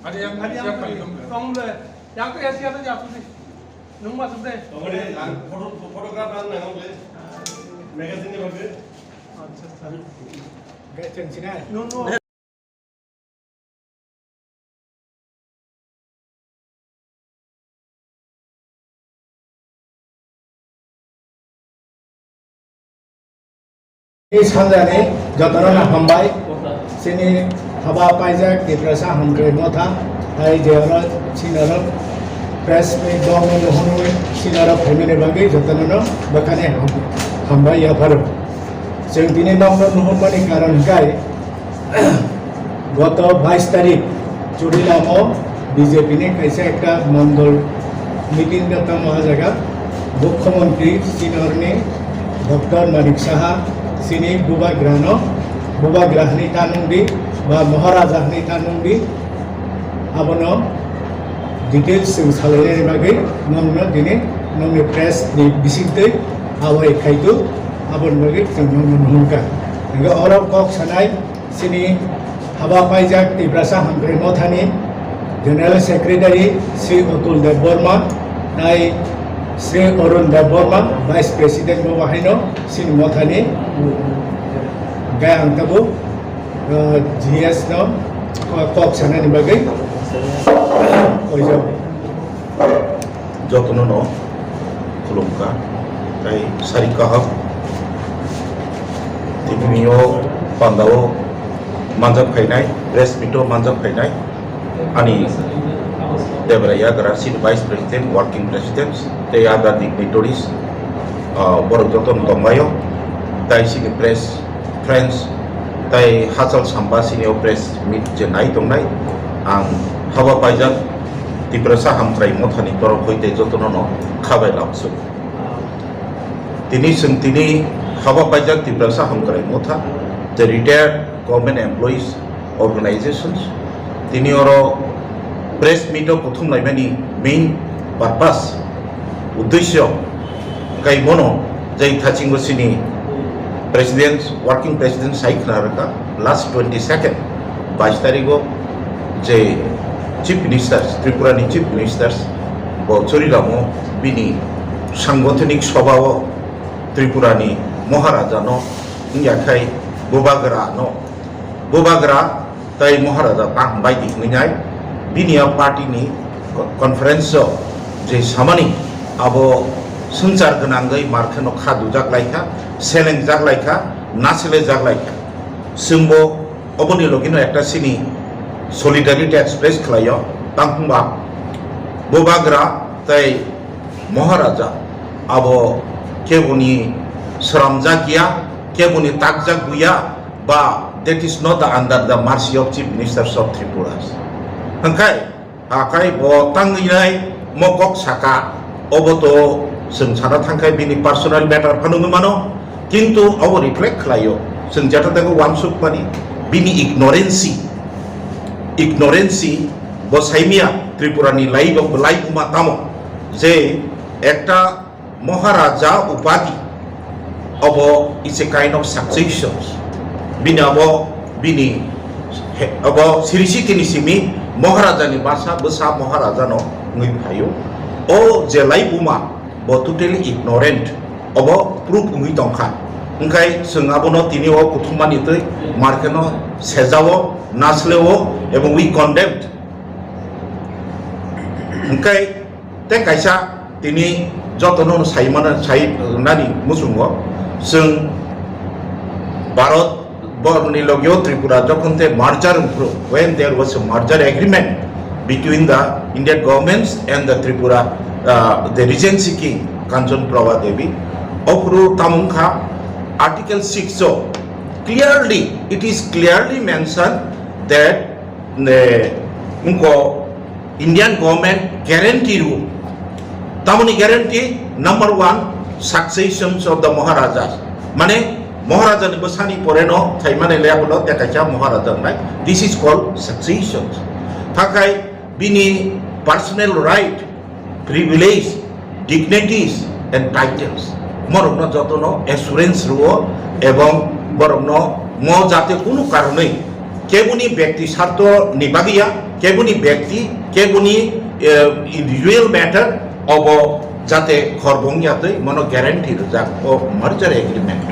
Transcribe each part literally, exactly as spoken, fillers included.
Ada yang, ada yang siapa itu? Tong le. Yang tu ya siapa yang tu? Nung masuk deh. Tong le, ang foto, photograph ang nang le. Magazine ni bagai. Acha, acha. Nung, nung. Ni sanjani jotono no hambai. Chini haba paijak Tiprasa Hamkrai Motha, tai je oro chini oro press meet bo hwnwi chini oro phaimani bagwi jotono no bwkhani ham-, hambai yapharo. Chwng tini nokno nuhurmani karon hwnkhe, goto bais tarik Churilamo B J P ni kaisa ekta mondol meeting khe tamo ah jaga Mukhyamantri senior ni Doctor Manik Saha chini bubagrano, bubagra hwnwi ta nungdi ba Maharaja hwnwi ta nungdi, abono details chwng salainani bagwi nokno tini nokni press ni bisingtwi abo hai khaitu, aboni bagwi chwng nokno nuhurkha. Hwnkhe oro kok sanai, chini haba paijak Tiprasa Hamkrai Mothani General Secretary Sri Atul Debbarma, tai Sri Arun Debbarma, Vice President bo bahaino chini mothani. Hwnkhe ang tabuk, uh, G S no, uh, kok sanani bagwi koijak. Jotono no khulumkha, tai sari kaham. Tibini o pandao manjak phainai, press meet o manjak phainai. Ani Debra Yagra, sini Vice President, Working President, tei other dignitaries, ah, borok jotono tongbaio. Tai sini press friends, tai hachal samba sini o press meet je nai tongnai. Ang haba paijak Tiprasa Hamkrai Mothani torok hoi tei jotono no khabai lamsuk. Tini chwng tini haba paijak Tiprasa Hamkrai Motha, the retired government employees organizations, tini oro press meet o kuthum laimani main purpose, uddesyo, hwnkhe bono jai thachingo chini president, working president sai khna rwkha. Last twenty second, bais tarigo je Chief Ministers, Tripura ni Chief Ministers, bo Churilamo bini sangothonik sobha o Tripura ni Maharaja no wngya khai Bubagra no, Bubagra tai Maharaja ta hambai di hwnwi nai. Bini a party ni co-, conference o je samani abo swngchar gwnangwi mar kheno kha dujak lai kha, seleng jak lai kha, nasile jak lai kha. Chwngbo oboni logino ekta sini solidarity express khlaio, tang hwnba Bubagra tei Maharaja abo keboni sramjak ya, keboni takjak buya, ba that is not the under the mercy of Chief Ministers of Tripura. Hwnkhe Akai bo tangwi nai mo kok saka, obo to chwng sana thangkhai bini personal matter phano wngwi mano, kintu obo reflect khlaio chwng jeta tebo uansuk mani bini ignorancy, ignorancy bo saimia Tripura ni lai bo lai buma tamo je ekta Maharaja upadi, obo is a kind of succession. Bini abo, bini, he, abo sirisi tini simi Maharaja ni basa bwsa Maharaja no wngwi phaio. O je lai buma, bo totally ignorant, obo proof wngwi tongkha. Wngkhai chwng abono tini o kuthumani twi markeno sejao, nasleo, ebong we condemned. Hwnkhe tei kaisa tini jotono sai mano, sai nani muchungo chwng Bharat borni logio Tripura jokhon te merger wngphuru, when there was a merger agreement between the Indian governments and the Tripura, uh, the Regency King Kanchan Prabha Devi, ophuru tamo wngkha Article six o clearly, it is clearly mentioned that ne, wngkho Indian government guarantee rw. Tamoni guarantee number one, successions of the Maharajas. Mane Maharaja ni bwsani pore no thaimani le abono tekaisa Maharaja wngnai. This is called successions. Thakai bini personal right, privilege, dignities and titles. Morokno jotono assurance rwo ebong borokno mo jate kunu karonwi Keboni bekti sarto ni bagwi ya, keboni bekti, keboni, eh, individual matter obo jate khorbong ya twi mono guarantee rwjak o merger agreement.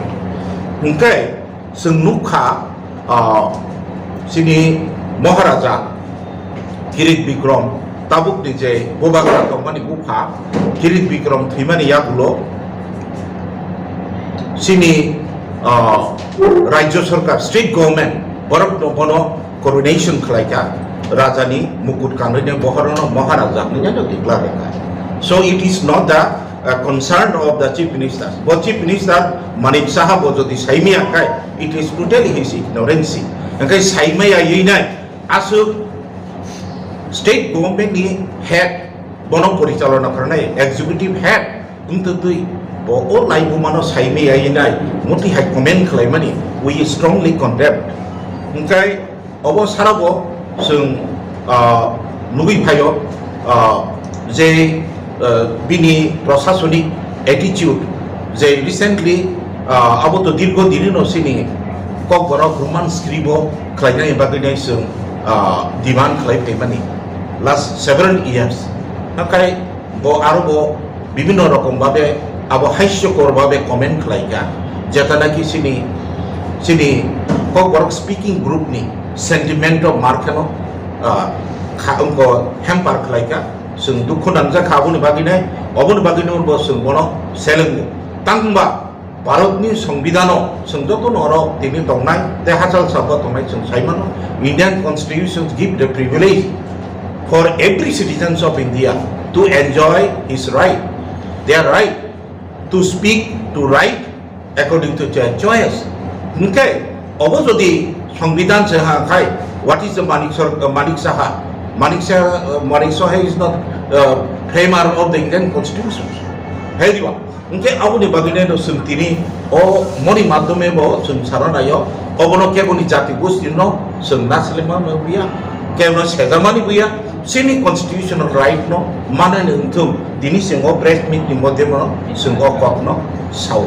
Hwnkhe chwng nukha, ah, chini Maharaja Kirit Bikram tabukni je bubagra tongmani bupha Kirit Bikram thwimani yagulo chini, ah, Rajya Sarkar, state government, borok no bono coronation khlaikha, rajani mukut kanrwini bohorono Maharaja hwnwi no declare kha. So it is not the, uh, concern of the chief minister. Bo chief minister Manik Saha bo jodi saimaya khai, it is totally his ignorance. Hwnkhe saimaya yinai aswk state government ni head bono porichalona kharnai, executive head wngtwi twi bo o laibumano saimaya yinai muti hai comment khlaimani we strongly condemn. Hwnkhe obo sarabo chwng, ah, nugwi phaio, ah, je, ah, bini prosasonik attitude je recently, ah, abo to dirgo dinino chini Kokborok Roman script o khlainani bagwino chwng, ah, demand khlai phaimani last several years. Nakai bo aro bo bibhinno rokom babe abo hasyokor babe comment khlai kha, jeta naki chini, chini Kokborok speaking group ni sentiment rok mar kheno, ah, kha, wngkho hamper khlai kha. Chwng dukhu nangjak kha aboni bagwi nai, oboni bagwi no bo chwng bono selengo. Tangba Bharatni Songbidan o chwng joto norok tini tongnai, tei hachal sabo tongnai chwng sai mano, Indian Constitution give the privilege for every citizens of India to enjoy his right, their right to speak, to write according to their choice. Hwnkhe obo jodi Songbidan se ha khai, what is the Manik Sor-, uh, Manik Saha? Manik Saha, uh, Manik Saha is not, uh, framer of the Indian Constitution. Hai diba? Hwnkhe aboni bagwino no chwng tini o moni madhyome bo chwng sana naio, obono keboni jati gosti no chwng nasilima buya, kebo no sejamani buya, chini constitutional right no manani wngthung, tini chwng o press meet ni madhyome no chwng o kok no sao.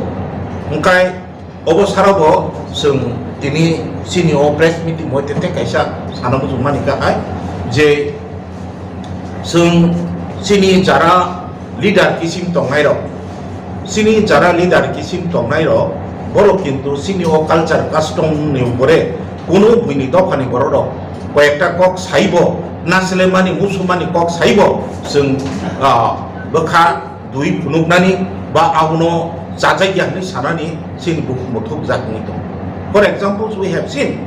Hwnkhe obo sara bo chwng tini chini o press meet ni madhyome tei kaisa sana muchungmani kha hai je Chwng chini jara leader kisim tongnairok, chini jara leader kisim tongnairok, borok kintu chini o culture custom ni upore kunu buini dophani borok rok koyekta kok saibo, naslemani musumani kok saibo, chwng, ah, bwkha dui phunuknani ba abono chajakya hinwi sanani chini bukhukbo thukjak wngwi tongo. For examples, we have seen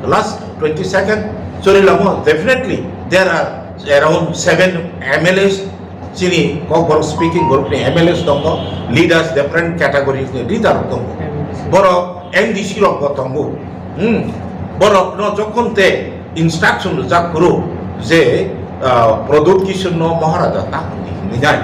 the last twenty second Chorilamo, definitely there are around seven M L As, chini Kokborok speaking group ni M L As tongo, leaders, different categories ni leader tongo. Borok M D C rok bo tongo. Hmm. Borok no jokhon te instruction rijak phuru je, ah, Pradyot Kishore no Maharaja ta hwnwi hinwi nai.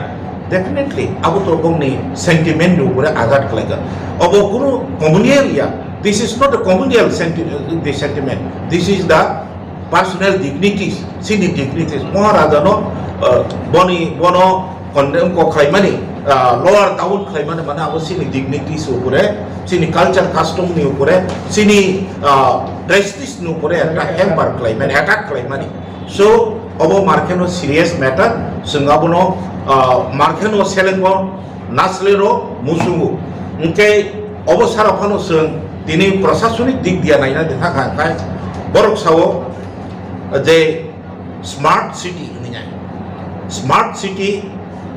Definitely, abo to bongni sentiment ni upore agat khlaijak. Obo kunu communal ya. This is not a communal senti-, the sentiment. This is the personal dignities, chini dignities, Maharaja no, uh, boni, bono condemn ko khlaimani, uh, lower down khlaimani, mane abo chini dignities upore, chini culture custom ni upore, chini, uh, prestige ni upore ekta hamper khlaimani, attack khlaimani. So, obo markheno serious matter, chwng abono, uh, markheno selengo, naslero musungo. Hwnkhe obo sara phano chwng tini prosasonik dik dia naina de thang kha, khai borok sao je smart city hwnwi nai. Smart city,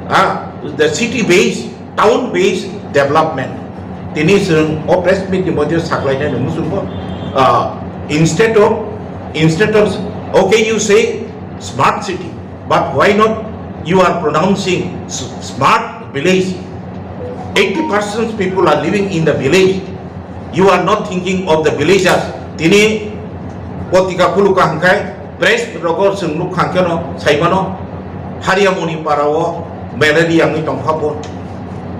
ah, the city based, town based development. Tini chwng o press meet ni moddhe saklainani muchungo, ah, instead of, instead of, okay, you say smart city, but why not you are pronouncing s-, smart village? Eighty percent people are living in the village. You are not thinking of the villagers. Tini potika khuluka hwnkhe press rogo chwng nukha hwnkhe no saimano Hariamoni para o malaria wngwi tongkha pun,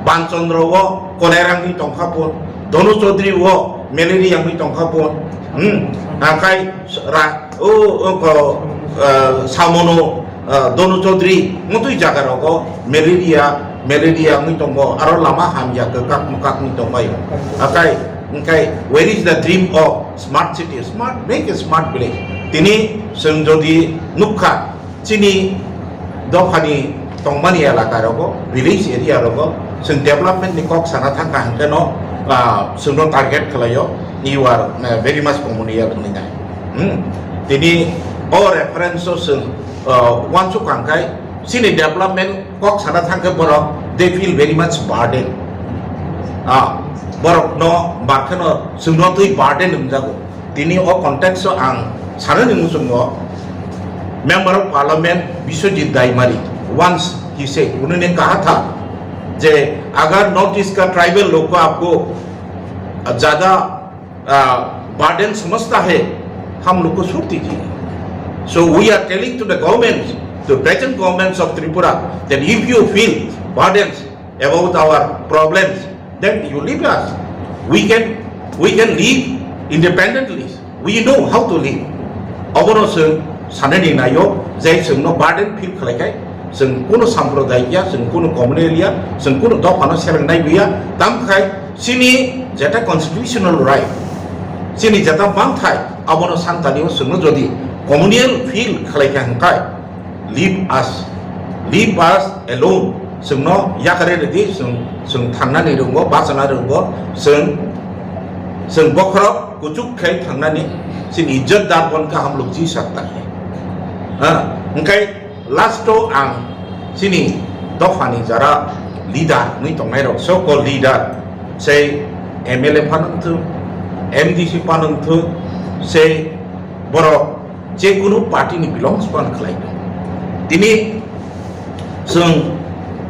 Banchandra o cholera wngwi tongkha pun, Donu Chaudhary o malaria wngwi tongkha pun. Hmm, akai ra-, o, o, ko, ah, Samono, ah, Donu Chaudhary, motwi jaga rogo malaria, malaria wngwi tongo, aro lama hamya kwkak mwkak wngwi tongbaio. Akai Hingkai, where is the dream of smart city? Smart, make a smart village. Tini chwng jodi nukha, chini dophani tongmani elaka rogo, village area rogo, chwng development ni kok sana thangkha hingke no, ah, chwngno target khlaio, you are, eh, very much communal hwnwi nai. Hmm. Tini o reference o chwng, ah, uansuk kha hingkai, chini development kok sana thangkhe borok, they feel very much burden. Ah, borok no, barkhe no, chwngno twi burden wngjago. Tini o context o ang sanani muchungo, Member of Parliament Biswajit Daimari, once he said, उन्होंने कहा था, जे अगर north east का ट्राइबल लोग को आपको ज्यादा, आ, बर्डन समझता है, हम लोग को छूट दीजिए। So we are telling to the government, to present governments of Tripura, that if you feel burdens about our problems, then you leave us. We can, we can live independently. We know how to live. Obono chwng sanani naio je chwngno burden feel khlaikai, chwng kuno samprodayik ya, chwng kuno communal ya, chwng kuno dophano selengnai buya, tamkhai chini jeta constitutional right, chini jeta mangthai, abono santanio chwngno jodi communal feel khlaikha hwnkhe, leave us, leave us alone. Chwngno yakare rwdi, chwng, chwng thangnani rwngo, bachana rwngo, chwng, chwng bokhorok kuchuk khai thangnani, chini ijjatdar bon kaham lukji sakta hai. Ha, hingkai last o ang chini dophani jara leader wngwi tongnai rok, so called leader, sei M L A phano wngthung, M D C phano wngthung, sei borok je kunu party ni belongs pan khlai tong. Tini chwng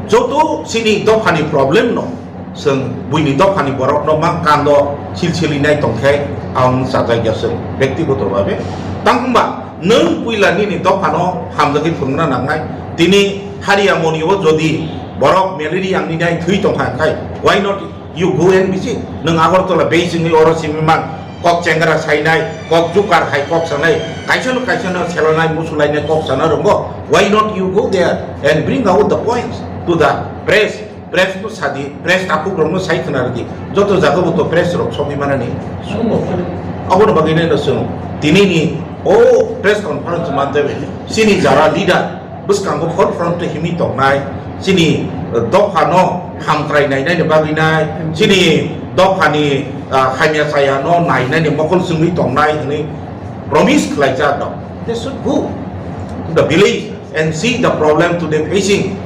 joto chini dophani problem no, chwng buini dophani borok no mang kando silsili nai tongkhe ang sajak ya chwng bektigoto bhabe. Tang hwnba nwng puila nini dophano hamjagwi phwrwngna nangnai. Tini Hariya Moni o jodi borok malaria ni nai thwi tongkha khai, why not you go and visit. Nwng Agartala base wngwi oro simi man, kok chengra sainai, kok jukar hai kok sanai, kaisa no kaisa no selanai, musulainai kok sana rongo. Why not you go there and bring out the points to the press? Press no sadi, press takhuk rok no sai khna rwdi. Joto jaga bo to press rok sogwi manani. Abo no bagwi nai no chwng tini ni o press conference man tebe chini jara leader bwskango forefront o himwi tongnai, chini dophano hamkrai nainani bagwi nai, chini dophani, ah, hamya chayano nainani mokol chwngwi tongnai hwnwi promise khlaijak no. They should go to the village and see the problem today facing.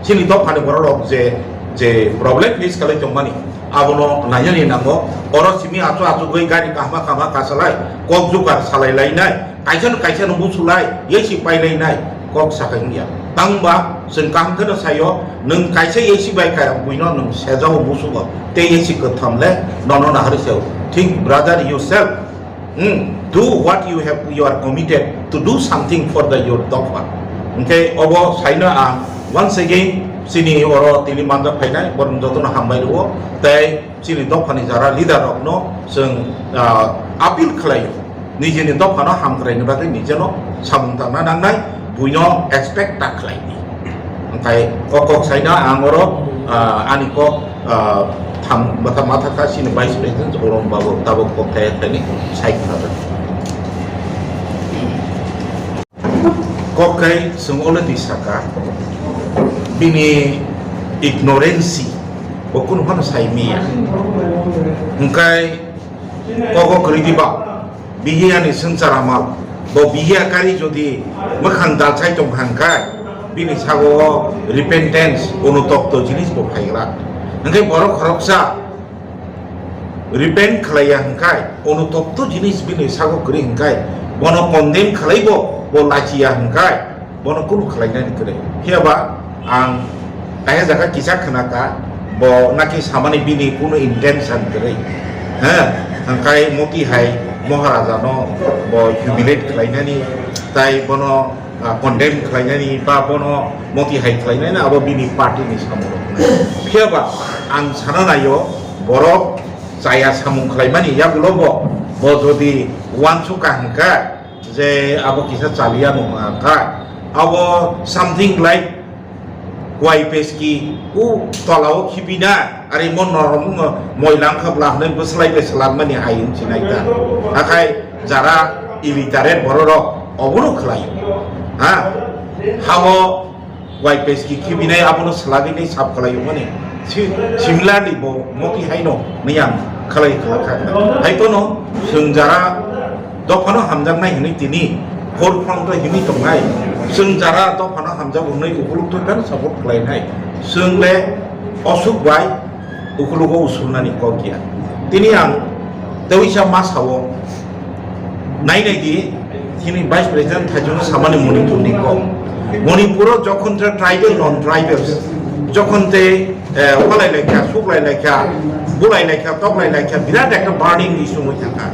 Chini dophani borok rok je, je problem face khalai tongmani, abono nainani nango. Oro simi achu achugwi gari kahma kahma kasalai, kok jukar salai lainai. Kaisa no kaisa no musulai, yesi pailai nai, kok sakai wngya. Tangba, chwng kaham kheno sayo, nwng kaisa yesi bai kaya buino nwng sejao musugo, tei yesi kwtham le nono naharwi sayo. Think brother yourself. Hmm, do what you have, you are committed to do something for the your dopha. Hwnkhe obo saino ang once again chini oro tini manjak phainai, borok jotono hambai rwo, tei chini dophani jara leader rokno chwng, ah, appeal khlaio, nijeni dophano hamkraini bagwi nijeno samung tangna nangnai, buino expect ta khlaidi. Hwnkhe o kok saina ang oro, ah, ani kok, ah, tham, matha, matha kha chini Vice President Orom Babu tabuk kok thaya thani sai khna. Kok kai chwng already saka, bini ignorance bo kunu phano sai miya. Hwnkhe kogo kwrwi diba, bihiya ni swngchar amal, bo bihiya kari jodi mwkhang dalsai tong kha hwnkhe, bini sago repentance, onutopto jinis bo phaigra. Hwnkhe borok khoroksa repent khlaiya hwnkhe, onutopto jinis bini sago kwrwi hwnkhe, bono condemn khlaibo, bo lachiya hwnkhe, bono kunu khlainani kwrwi. Phiya ba ang kaya jaga kisa khna kha, bo naki samani bini kunu intention kwrwi. He, hwnkhe moti hai Maharaja no bo humiliate khlainani, tai bono ah, condemn khlainani ba bono moti hai khlainani abo bini party ni samung rok. Phiya ba ang sana naio borok chaya samung khlaimani yagulo bo, bo jodi uansukha hwnkha je abo kisa chaliya no hwnkha, abo something like Y P S ki u tola o khibi na, ari mo norom mo moilang kha bla hwnwi bwslai bai swlak mani hai wng sinai ta. Akhai jara illiterate borok rok obono khlai. Ha? Hao Y P S ki khibinai abono swlagwi nai sap khlai mani. Si-, similarly bo moti haino niyam khlai khlakha. Hai kono chwng jara dophano hamjaknai hwnwi tini forefront o himwi tongnai. Chwng jara dophano hamjago hwnwi ukuluk to kano support khlainai. Chwng le osuk bai ukulugo usulnani kok ya. Tini ang tewisa ma sao, nai nai di, chini Vice President thaichung samani Manipur ni kok. Manipur o jokhon te tribal non tribals, jokhon te, eh, walai laikha, suklai laikha, bulai laikha, toklai laikha, birat ekta burning issue wngwi thangkha.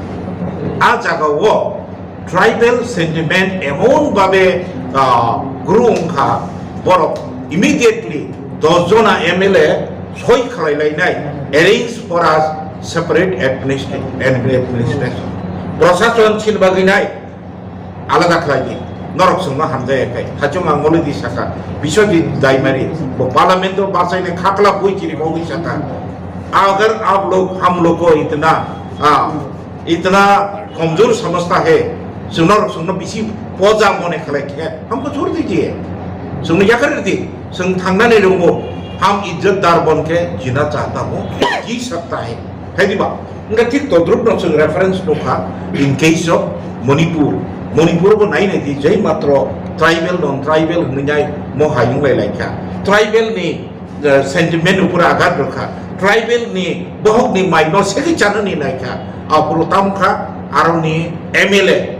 A jaga o tribal sentiment emon babe, ah, grow wngkha, borok immediately dos jona M L A soi khlai lainai, arrange for us separate administra-, administration. Prosason chini bagwi nai alada khlai di. Norok chwngno hamjaya khe. Hachung ang already saka. Biswajit Daimari. Bo parliament o bachaini khakla bui chiri kogwi saka. Agar aap log hum log ko itna, ah, इतना कमजोर समझता है, chwngno rok chwngno bisi poja mone khlai khe, हमको छोड़ दीजिए, chwngno yakar di, chwng thangnani rwngo, हम इज्जतदार बन के जीना चाहता हूँ, जी सकता है, hai diba? Wngkha thik todrupno chwng reference nukha in case of Manipur, Manipur bo nai nai di, jai matro tribal non tribal hwnwi nai mo hai wnglai lai kha, tribal ni eh, sentiment upor agat rwkha, tribal ni bohok ni mic no segwi chanani naikha, aphuru tamkha aroni M L A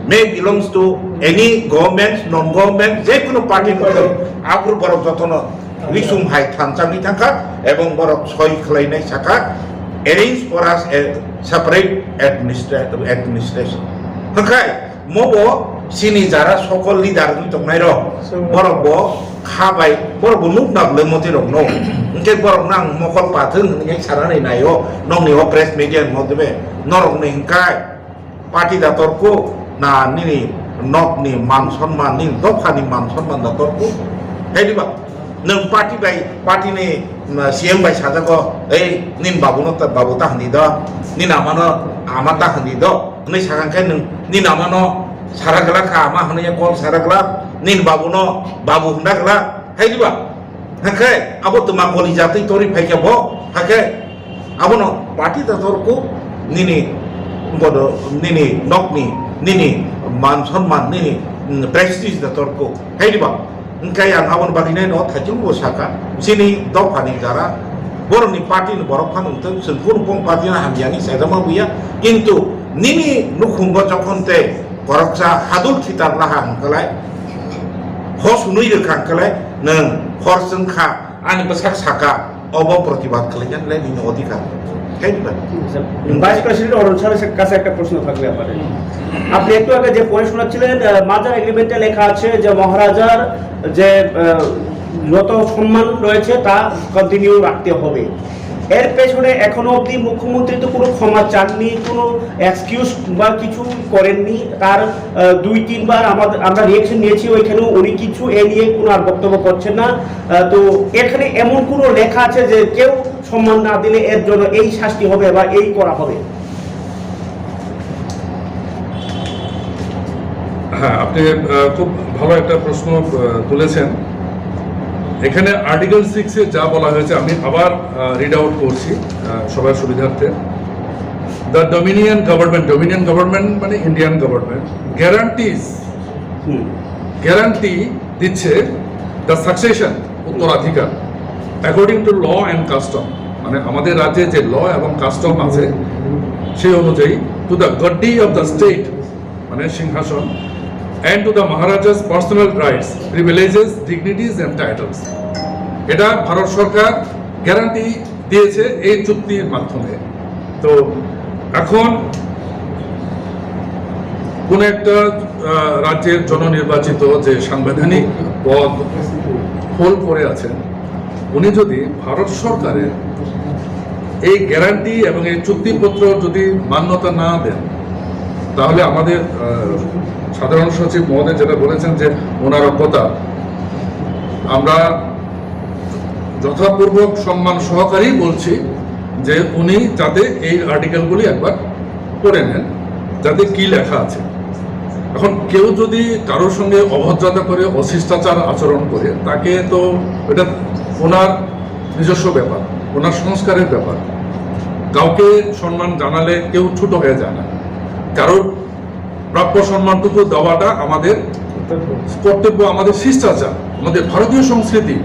may belongs to any government, non government, je kono party ni hwnwi aphuru borok jotono risum hai thanchangwi thangkha ebong borok soi khlainai sakha, arrange for us a separate administra-, administration. Hwnkhe Mobo chini jara sokol leader wngwi tongnai rok, borok bo kha bai, borok bo nuk nak le moti rok no. Hwnkhe borok nang mokol pathwng hwnwi sanani naio, nokni o press media ni motome norok ni hwnkhe party da torkuk na nini nok ni man sonman, nini dopha ni man sonman da torkuk? Hai diba? Nwng party bai, party ni, mm, C M bai sajago, "Ei, nini babu no ta, babu ta hwnwi do, nini ama no ama ta hwnwi do," hwnwi sakha khe nwng nini ama no sara glak kha, ama hwnwi ya kol sara glak, nini babu no babu hwnda glak, hai diba? Hakhe abo twma koli jatwi tori phai khe bo, hakhe abono party da torkuk, nini bodo, nini nokni, nini man sonman, nini, mm, prestige da torkuk, hai diba? Hwnkhe ang aboni bagwino thaichung bo sakha, chini dophani jara, borokni party ni borok phano wngthung, chwng kunu bong party no hamya hinwi saijama buya, kintu nini nukhungo jokhon tei khoroksa hadul khitar laha hwnkhe lai, hos hwnwi rwkha hwnkhe lai, nwng hor chwngkha, ani bwsak sakha, obo protibad khlainani le nini odhikar. Hai diba? Vice President অরুণ স্যারের কাছে একটা প্রশ্ন থাকবে আমার। আপনি একটু আগে যে পড়ে শোনাচ্ছিলেন, আহ, মার্জার এগ্রিমেন্টে লেখা আছে যে মহারাজার যে, আহ, যত সম্মান রয়েছে তা কন্টিনিউ রাখতে হবে। এর পেছনে এখনো অবধি মুখ্যমন্ত্রী তো কোনো ক্ষমা চাননি, কোনো এক্সকিউজ বা কিছু করেননি। তার, আহ, দুই তিনবার আমাদের, আমরা রিয়েকশন নিয়েছি, ওইখানেও উনি কিছু এ নিয়ে কোনো আর বক্তব্য করছেন না। আহ, তো এখানে এমন কোনো লেখা আছে যে কেউ সম্মান না দিলে এর জন্য এই শাস্তি হবে বা এই করা হবে? হ্যাঁ, আপনি, আহ, খুব ভালো একটা প্রশ্ন, আহ, তুলেছেন। এখানে আর্টিকেল সিক্সে যা বলা হয়েছে, আমি আবার, আহ, রিড আউট করছি, আহ, সবার সুবিধার্থে। The Dominion government, Dominion government মানে ইন্ডিয়ান গভর্নমেন্ট, গ্যারান্টিজ, হুম। গ্যারান্টি দিচ্ছে the succession, উত্তরাধিকার, according to law and custom, মানে আমাদের রাজ্যে যে ল এবং কাস্টম আছে সেই অনুযায়ী, to the gaddi of the state, মানে সিংহাসন, and to the Maharaja's personal rights, privileges, dignities and titles। এটা ভারত সরকার গ্যারান্টি দিয়েছে এই চুক্তির মাধ্যমে। তো এখন কোন একটা, আহ, রাজ্যের জননির্বাচিত যে সাংবিধানিক পদ হোল্ড করে আছেন, উনি যদি ভারত সরকারের এই গ্যারান্টি এবং এই চুক্তিপত্র যদি মান্যতা না দেন, তাহলে আমাদের, আহ, সাধারণ সচিব মহোদয় যেটা বলেছেন যে ওনার অজ্ঞতা, আমরা যথাপূর্বক সম্মান সহকারেই বলছি যে উনি যাতে এই আর্টিকেলগুলি একবার পড়ে নেন, যাতে কি লেখা আছে। এখন কেউ যদি কারোর সঙ্গে অভদ্রতা করে, অশিষ্টাচার আচরণ করে, তাকে তো, এটা ওনার নিজস্ব ব্যাপার, ওনার সংস্কারের ব্যাপার। কাউকে সম্মান জানালে কেউ ছোট হয়ে যায় না। কারোর প্রাপ্য সম্মানটুকু দেওয়াটা আমাদের কর্তব্য, আমাদের শিষ্টাচার, আমাদের ভারতীয় সংস্কৃতি।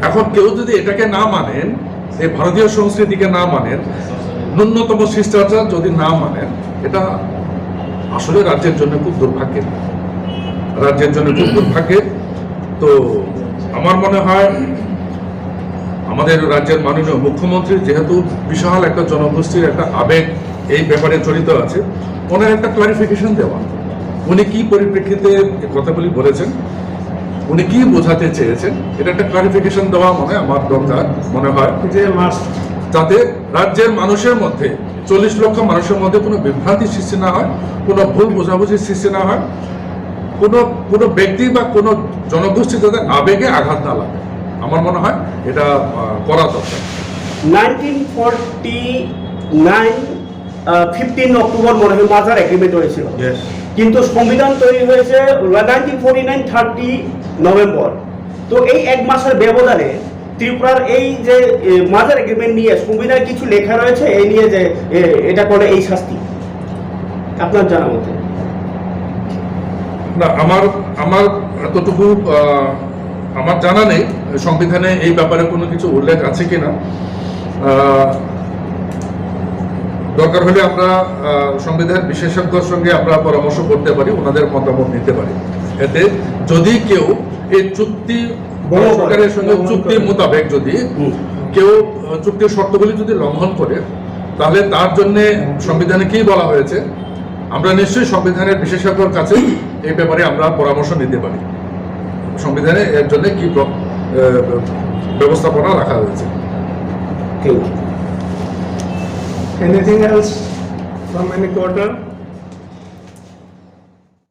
এখন কেউ যদি এটাকে না মানেন, এই ভারতীয় সংস্কৃতিকে না মানেন, ন্যূনতম শিষ্টাচার যদি না মানেন, এটা আসলে রাজ্যের জন্য খুব দুর্ভাগ্যের, রাজ্যের জন্য খুব দুর্ভাগ্যের। তো আমার মনে হয় আমাদের রাজ্যের মাননীয় মুখ্যমন্ত্রী যেহেতু বিশাল একটা জনগোষ্ঠীর একটা আবেগ এই ব্যাপারে জড়িত আছে, ওনার একটা ক্লারিফিকেশন দেওয়া, উনি কি পরিপ্রেক্ষিতে এই কথাগুলি বলেছেন, উনি কি বোঝাতে চেয়েছেন, এটা একটা ক্লারিফিকেশন দেওয়া মনে আমার দরকার মনে হয়, যে মাস যাতে রাজ্যের মানুষের মধ্যে, চল্লিশ লক্ষ মানুষের মধ্যে কোনো বিভ্রান্তি সৃষ্টি না হয়, কোনো ভুল বোঝাবুঝি সৃষ্টি না হয়, কোনো কোনো ব্যক্তি বা কোনো জনগোষ্ঠী যাতে আবেগে আঘাত না লাগে। আমার মনে হয় এটা আহ, করা দরকার। Nineteen forty nine fifteen October মনে হয় মাজার এগ্রিমেন্ট হয়েছিল। Yes. কিন্তু সংবিধান তৈরি হয়েছে nineteen forty nine thirty November. তো এই এক মাসের ব্যবধানে ত্রিপুরার এই যে মাজার এগ্রিমেন্ট নিয়ে সংবিধানে কিছু লেখা রয়েছে এই নিয়ে যে এ, এটা করলে এই শাস্তি আপনার জানা মতে। না, আমার আমার এতটুকু আহ, আমার জানা নেই সংবিধানে এই ব্যাপারে কোনো কিছু উল্লেখ আছে কিনা। আহ, দরকার হলে আমরা আহ, সংবিধান বিশেষজ্ঞর সঙ্গে আমরা পরামর্শ করতে পারি, ওনাদের মতামত নিতে পারি। এতে যদি কেউ এই চুক্তি ভঙ্গ করে। সরকারের সঙ্গে লঙ্ঘন চুক্তি করে। মোতাবেক যদি হুম। কেউ আহ, চুক্তির শর্তগুলি যদি লঙ্ঘন করে, তাহলে তার জন্য সংবিধানে কি বলা হয়েছে, আমরা নিশ্চয়ই সংবিধানের বিশেষজ্ঞর কাছে এই ব্যাপারে আমরা পরামর্শ নিতে পারি, সংবিধানে এর জন্য কি প্র- আহ, ব্যবস্থাপনা রাখা হয়েছে। Thank you. Anything else from any quarter?